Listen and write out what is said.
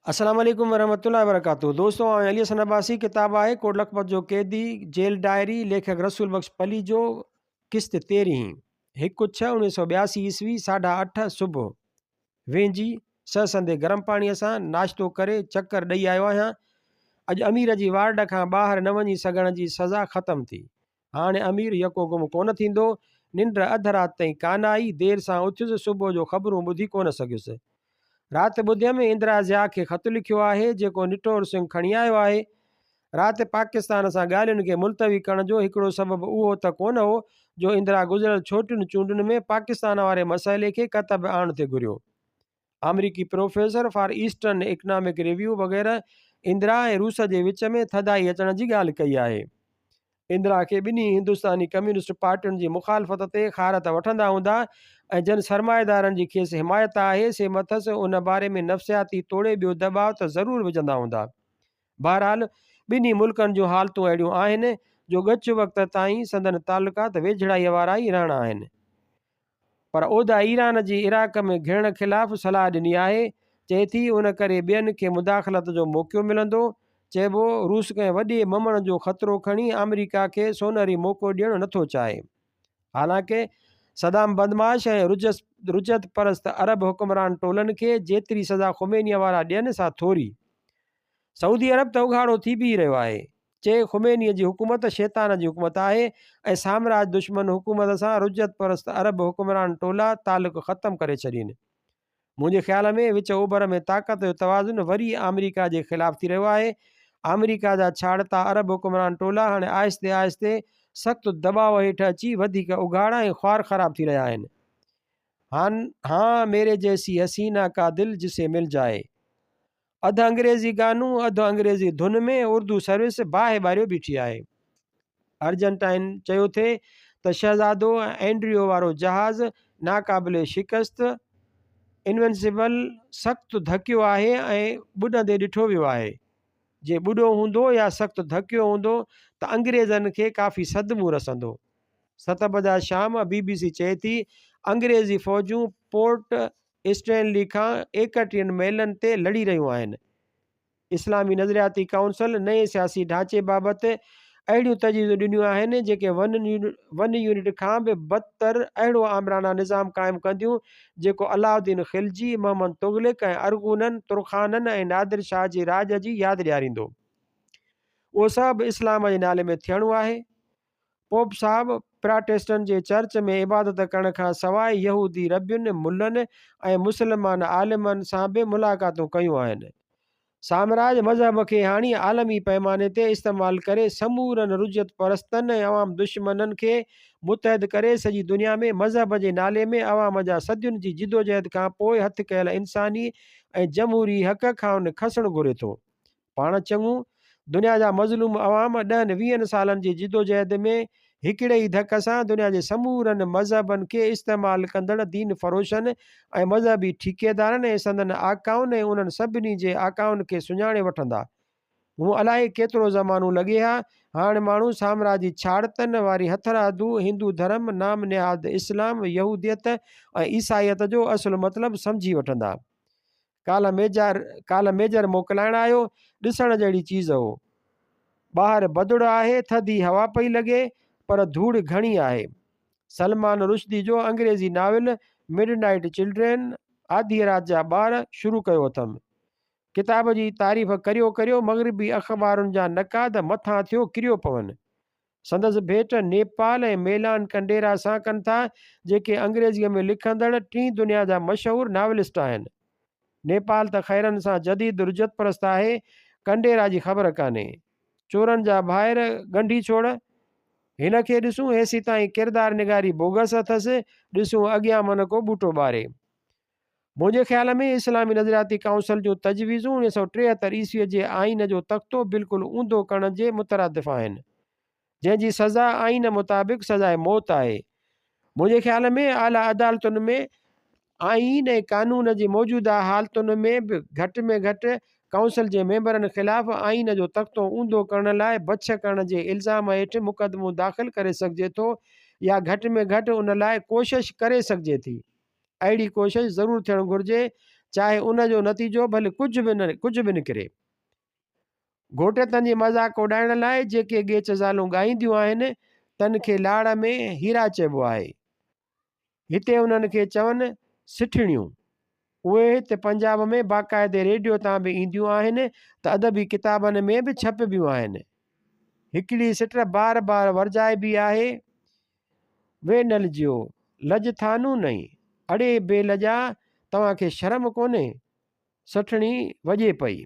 السلام عليڪم ورحمة الله وبرڪاته دوستو آئون علي حسن عباسي ڪتاب آهي ڪوٽ لکپت جو قيدي جيل ڊائري ليکڪ رسول بخش پليجو قسط تيرهين هڪ ڇهه اوڻيهه سو ٻياسي عيسوي ساڍا اٺ صبح وهنجي سهسندي گرم پاڻي سان ناشتو ڪري چڪر ڏئي آيو آهيان اڄ امير جي وارڊ کان ٻاهر نه وڃي سگهڻ جي سزا ختم ٿي هاڻي امير يڪو گم ڪونه ٿيندو. ننڊ اڌ رات تائين ڪانه آئي. دير سان اٿيس. صبح جو خبرون ٻڌي ڪونه سگهيس. رات ٻڌيم اندرا ضياء کي خط لکيو آهي، جيڪو نٽور سنگهه کڻي آيو آهي. رات پاڪستان سان ڳالهين کي ملتوي ڪرڻ جو هڪڙو سبب اهو ته ڪونه هو جو اندرا گذريل ڇوٽين چونڊن ۾ پاڪستان واري مسئلي کي ڪتب آڻڻ ٿي گهريو. آمريڪي professor for eastern economic review وغيره اندرا ۽ روس جي وچ ۾ ٿڌائي اچڻ جي ڳالهه ڪئي آهي. اندرا کي ٻنهي هندستاني ڪميونسٽ پارٽين جي مخالفت تي خار ته وٺندا هوندا ۽ جن سرمائيدارن جي کيس حمايت آهي سي مٿس ان باري ۾ نفسياتي توڙي ٻيو دٻاء ته ضرور وجهندا هوندا. بهرحال ٻنهي ملڪن جون حالتون اهڙيون آهن جو ڳچ وقت تائين سندن تعلقات ويجهڙائيء وارا ئي رهڻا آهن. پر عهده ايران جي عراق ۾ گهڙڻ خلاف صلاح ڏني آهي، چئي ٿي ان ڪري ٻين کي مداخلت جو موقعو ملندو، چئبو روس ڪنهن وڏي ممڻ جو خطرو کڻي آمريڪا کي سونهري موقعو ڏيڻ نٿو چاهي. حالانڪه صدام بدمعاش ۽ رجعت پرست عرب حڪمران ٽولن کي جيتري سزا خمينيء وارا ڏين سا ٿوري. سعودي عرب ته اگهاڙو ٿي بيهي رهيو آهي. چي خمينيء جي حڪومت شيطان جي حڪومت آهي ۽ سامراج دشمن حڪومت سان رجعت پرست عرب حڪمران ٽولا تعلق ختم ڪري ڇڏين. منهنجي خيال ۾ وچ اوڀر ۾ طاقت جو توازن وري آمريڪا جي خلاف ٿي رهيو آهي. آمريڪا جا ڇاڙتا عرب حڪمران ٽولا هاڻي آهستي آهستي سخت دٻاء هيٺ اچي وڌيڪ اگهاڙا ۽ خوار خراب ٿي رهيا آهن. هان هان ميري جيسي حسينا ڪا دل جسي مل جائي. اڌ انگريزي گانو اڌ انگريزي ڌن ۾ اردو سروس باهه ٻاريو بيٺي آهي. ارجنٽائن چيو ٿي ته شهزادو اينڊريو وارو جهاز ناقابل شڪست، Invincible، سخت ڌڪيو آهي ۽ ٻڏندي ڏٺو ويو آهي. جي ٻڏو هوندو يا سخت ڌڪيو هوندو ته انگريزن کي ڪافي صدمو رسندو. ست بجا شام بي بي سي چئي ٿي انگريزي فوجون پورٽ اسٽينلي کان ايڪٽيهن ميلن تي لڙي رهيون آهن. اسلامي نظرياتي ڪائونسل نئين سياسي ڍانچي بابت اهڙيون تجويزون ڏنيون آهن جيڪي ون يونٽ کان به بدتر اهڙو آمرانه نظام قائم ڪنديون جيڪو علاؤالدين خلجي، محمد تغلق ۽ ارغونن، ترخانن ۽ نادر شاهه جي راڄ جي ياد ڏياريندو. اهو سڀ اسلام جي نالي ۾ ٿيڻو آهي. پوپ صاحب پراٽيسٽن جي چرچ ۾ عبادت ڪرڻ کان سواء يهودي ربين، ملن ۽ مسلمان عالمن سان به ملاقاتون ڪيون آهن. سامراج مذهب کي هاڻي عالمي پئماني تي استعمال ڪري سمورن رجعت پرستن ۽ عوام دشمنن کي متحد ڪري سڄي دنيا ۾ مذهب جي نالي ۾ عوام جا صدين جي جدوجهد کان پوء هٿ ڪيل انساني ۽ جمهوري حق کانئن کسڻ گهري ٿو. پاڻ چڱو، دنيا جا مظلوم عوام ڏهن ويهن سالن جي جدوجهد ۾ هڪڙي ئي ڌڪ سان دنيا جي سمورن مذهبن کي استعمال ڪندڙ دين فروشن ۽ مذهبي ٺيڪيدارن ۽ سندن آقائن ۽ انهن سڀني جي آقائن کي سڃاڻي وٺندا. هون الائي ڪيترو زمانو لڳي ها، هاڻ ماڻهو سامراجي ڇاڙتن واري هٿرادو هندو ڌرم، نام نهاد اسلام، يهوديت ۽ عيسائيت جو اصل مطلب سمجهي وٺندا. ڪالهه ميجر ڪالهه ميجر موڪلائڻ آيو، ڏسڻ جهڙي چيز هو. ٻاهر بدڙ آهي، ٿڌي هوا پئي لڳي، پر ڌوڙ گهڻي آهي. سلمان رشدي جو انگريزي ناول مڊ نائيٽ چلڊرين، آڌيء رات جا ٻار، شروع ڪيو اٿم. ڪتاب جي تعريف ڪريو ڪريو مغربي اخبارن جا نقاد مٿان ٿيو ڪريو پون. سندس ڀيٽ نيپال ۽ ميلان ڪنڊيرا سان ڪن ٿا، جيڪي انگريزيء ۾ لکندڙ ٽين دنيا جا مشهور ناولسٽ آهن. نيپال ته خيرن سان جديد رجعت پرست آهي، ڪنڊيرا جي خبر ڪانهي. چورن جا ڀائر ڳنڍي ڇوڙ. هن کي ڏسون هيسيتائين ڪردار نگاري بوگس اٿس، ڏسون اڳيان من ڪو ٻوٽو ٻاري. منهنجي خيال ۾ اسلامي نظرياتي ڪائونسل جون تجويزون 1973 عيسويء جي آئين جو تختو بلڪل اونڌو ڪرڻ جي مترادف آهن، جنهن جي سزا آئين مطابق سزاء موت آهي. منهنجي خيال ۾ اعليٰ عدالتن ۾ آئين ۽ قانون جي موجوده حالتن ۾ به گهٽ ۾ گهٽ ڪائونسل جي ميمبرن خلاف آئين جو تختو اونڌو ڪرڻ لاء بڇ ڪرڻ جي الزام هيٺ مقدمو داخل ڪري سگهجي ٿو يا گهٽ ۾ گهٽ ان لاء ڪوشش ڪري سگهجي ٿي. اهڙي ڪوشش ضرور ٿيڻ گهرجي چاهي ان جو نتيجو ڀلي ڪجهه به نه ڪجهه به نڪري. گهوٽيتن جي مذاق اڏائڻ لاء جيڪي ڳيچ زالون ڳائينديون آهن، تن کي لاڙ ۾ هيرا چئبو آهي. هتي انهن کي چون سٺڻيون. اهي هت پنجاب ۾ باقاعدي ريڊيو تان به اينديون آهن ته ادبي ڪتابن ۾ به ڇپبيون آهن. هڪڙي سٽ بار بار ورجائبي آهي، وي نلجيو، لڄ ٿانو نئين. اڙي بي لڄا، توهان کي شرم ڪونهي؟ سٺڻي وڄي پئي.